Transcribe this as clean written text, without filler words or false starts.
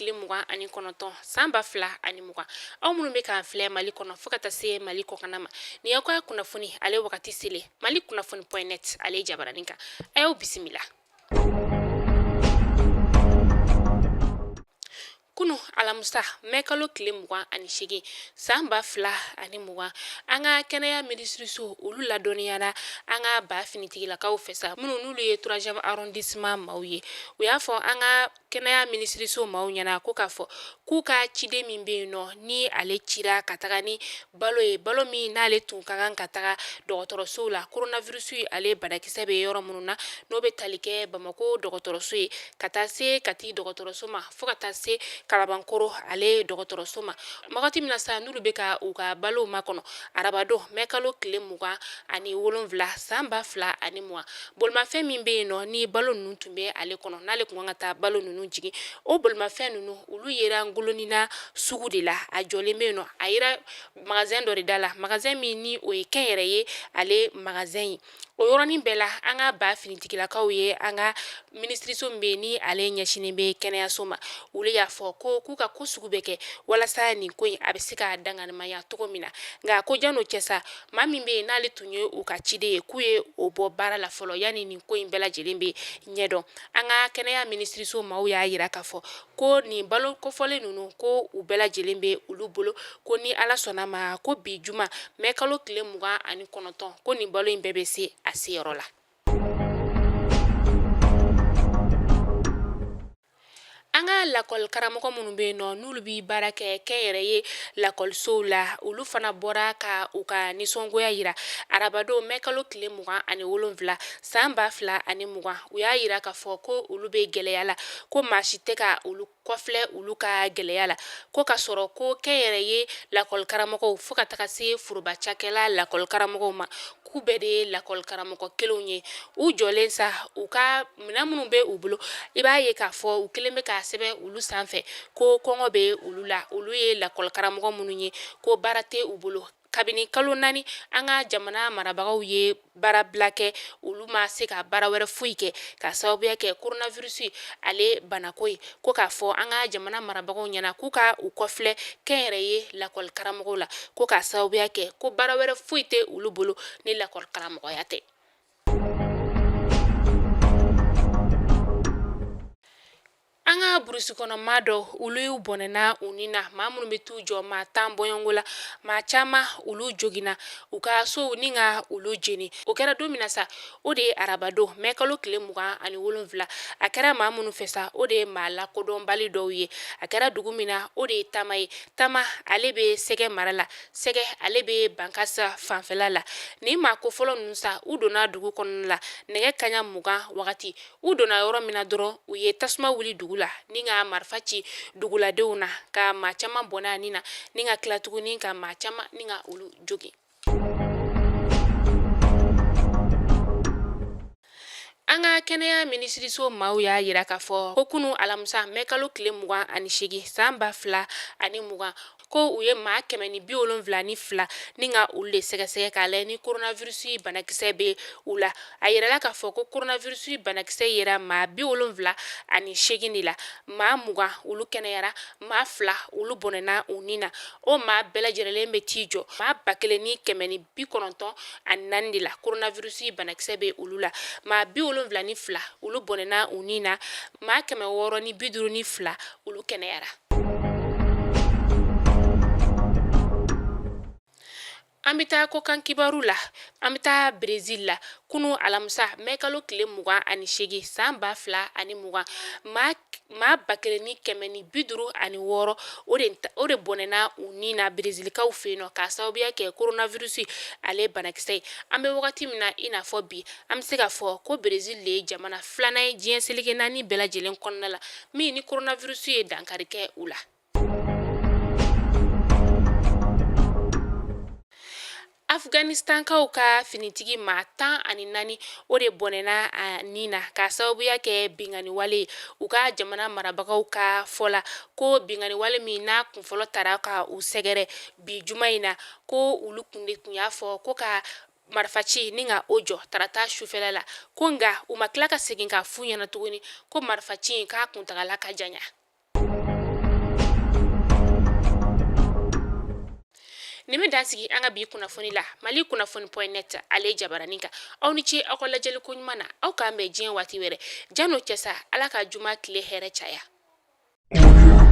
tile 29 san 2020. Aw minnu bɛ k'an filɛ Mali kɔnɔ fo ka taa se Mali kɔkanna ma, nin y'aw ka kunnafoni ale wagati selen Mali kunnafoni point net ale jabaranin kan. A y'aw bisimila. Kunu alamisa mɛ kalo tile 28 san 2020, an ka kɛnɛya minisiriso olu ladɔnniyara an ka ba finitigilakaw fɛ sa, minnu n'olu ye troisième arrondissement maaw ye. U y'a fɔ an ka kɛnɛya minisiriso maaw ɲɛna ko k'a fɔ k'u ka ciden min bɛ yen nɔ, ni ale cira ka taga ni balo ye, balo min n'ale tun ka kan ka taga dɔgɔtɔrɔsow la, coronavirus ale banakisɛ bɛ yɔrɔ minnu na, n'o bɛ tali kɛ Bamakɔ dɔgɔtɔrɔso ye, ka taa se Kati dɔgɔtɔrɔso ma, fo ka taa se Kalabankɔrɔ ale dɔgɔtɔrɔso ma. Wagati min na sa n'olu bɛ ka u ka balow makɔnɔ arabadon mɛ kalo tile 27 san 2020, bolimafɛn min bɛ yen nɔ ni balo ninnu tun bɛ ale kɔnɔ, n'ale tun kan ka taa balo ninnu jigin, o bolimafɛn ninnu olu yera Ngolonina sugu de la. A jɔlen bɛ yen nɔ, a yera magasin dɔ de da la, magasin min ni o ye kɛnyɛrɛye ale magasin ye. O yɔrɔnin bɛɛ la, an ka ba finitigilakaw ye an ka minisiriso min bɛ yen ni ale ɲɛsinnen bɛ kɛnɛyaso ma, olu y'a fɔ ko k'u ka ko sugu bɛɛ kɛ walasa nin ko in a bɛ se ka danganimaya cogo min na. Nka ko jan'o cɛ sa, maa min bɛ yen n'ale tun ye u ka ciden ye, k'u ye o bɔ baara la fɔlɔ yanni nin ko in bɛɛ lajɛlen bɛ ɲɛdɔn. An ka kɛnɛya minisiriso maaw y'a jira k'a fɔ ko nin balo kofɔlen ninnu, ko u bɛɛ lajɛlen bɛ olu bolo, ko ni Ala sɔnna ma, ko bi juma mɛ kalo tile 29, ko nin balo in bɛɛ bɛ se a seyɔrɔ la. An ka lakɔli karamɔgɔ minnu bɛ yen nɔ, n'olu bɛ baara kɛ kɛnyɛrɛye lakɔlisow la, olu fana bɔra ka u ka nisɔngoya jira arabadon mɛ kalo tile 27 san 2020. U y'a jira k'a fɔ ko olu bɛ gɛlɛya la, ko maa si tɛ ka olu kɔfilɛ olu ka gɛlɛya la, ko ka sɔrɔ ko kɛnyɛrɛye lakɔli karamɔgɔw fo ka taga se foroba cakɛla lakɔli karamɔgɔw ma, k'u bɛɛ de ye lakɔli karamɔgɔ kelenw ye. U jɔlen sa, u ka minɛn minnu bɛ u bolo, i b'a ye k'a fɔ u kelen bɛ k'a sɛbɛn olu sanfɛ ko kɔngɔ bɛ olu la. Olu ye lakɔli karamɔgɔ minnu ye, ko baara tɛ u bolo kabini kalo 4 an ka jamana marabagaw ye baarabila kɛ, olu ma se ka baara wɛrɛ foyi kɛ ka sababuya kɛ coronavirus ale banako ye. Ko k'a fɔ an ka jamana marabagaw ɲɛna k'u ka u kɔfilɛ kɛnyɛrɛye lakɔli karamɔgɔw la, ko k'a sababuya kɛ ko baara wɛrɛ foyi tɛ olu bolo ni lakɔli karamɔgɔya tɛ. An ka burusi kɔnɔ maa dɔw, olu y'u bɔnɛna u ni na, maa minnu bɛ t'u jɔ maa 10 bɔɲɔgɔnko la, maa caman olu joginna u ka sow ni ka olu jeni. O kɛra don min na sa, o de ye arabadon mɛ kalo tile 27. A kɛra maa minnu fɛ sa, o de ye maa lakodɔnbali dɔw ye. A kɛra dugu min na, o de ye Tama ye. Tama ale bɛ Sɛgɛ mara la, Sɛgɛ ale bɛ Bankasa fanfɛla la. Nin maa kofɔlɔ ninnu sa, u donna dugu kɔnɔna la nɛgɛ kaɲa 20 wagati. U donna yɔrɔ min na dɔrɔn, u ye tasuma wuli dugu la ni ka marifa ci duguladenw na, ka maa caman bɔnɛ a ni na, ni ka tila tuguni ka maa caman ni ka olu jogin. An ka kɛnɛya minisiriso maaw y'a jira k'a fɔ ko kunu alamisa mɛ kalo tile 28 san 2020, ko u ye maa 172 ni ka olu de sɛgɛsɛgɛ k'a lajɛ ni coronavirus banakisɛ bɛ u la. A yirala k'a fɔ ko coronavirus banakisɛ yera maa 78 de la. Maa 20 olu kɛnɛyara, maa 2 olu bɔnɛna u ni na. O maa bɛɛ lajɛlen bɛ t'i jɔ maa 1194 de la, coronavirus banakisɛ bɛ olu la. Maa 72 olu bɔnɛna u ni na, maa 652 olu kɛnɛyara. An bɛ taa kɔkan kibaru la. An bɛ taa Brésil la. Kunu alamisa mɛ kalo tile 28 san 2020, maa 1156, o de bɔnɛna u ni na Brésilkaw fɛ yen nɔ k'a sababuya kɛ coronavirus ale banakisɛ ye. An bɛ wagati min na i n'a fɔ bi, an bɛ se k'a fɔ ko Brésil de ye jamana filanan ye diɲɛ seleke naani bɛɛ lajɛlen kɔnɔna la min ni coronavirus ye dankari kɛ u la. Afganistankaw ka finitigi maa 14, o de bɔnɛna a ni na k'a sababuya kɛ binkanniwale ye. U ka jamana marabagaw ka fɔ la, ko binkanniwale min n'a kunfɔlɔ taara ka u sɛgɛrɛ bi juma in na, ko olu kun de tun y'a fɔ ko ka marifaci ni ka o jɔ tarata sufɛla la, ko nka u ma tila ka segin k'a f'u ɲɛna tuguni ko marifaci in k'a kuntagala ka janya. Nin bɛ dan sigi an ka bi kunnafoni la Mali kunnafoni point net ale jabaranin kan. Aw ni ce aw ka lajɛli ko ɲuman na, aw k'an bɛn diɲɛ waati wɛrɛ. Jan'o cɛ sa, Ala ka juma tile hɛrɛ caya.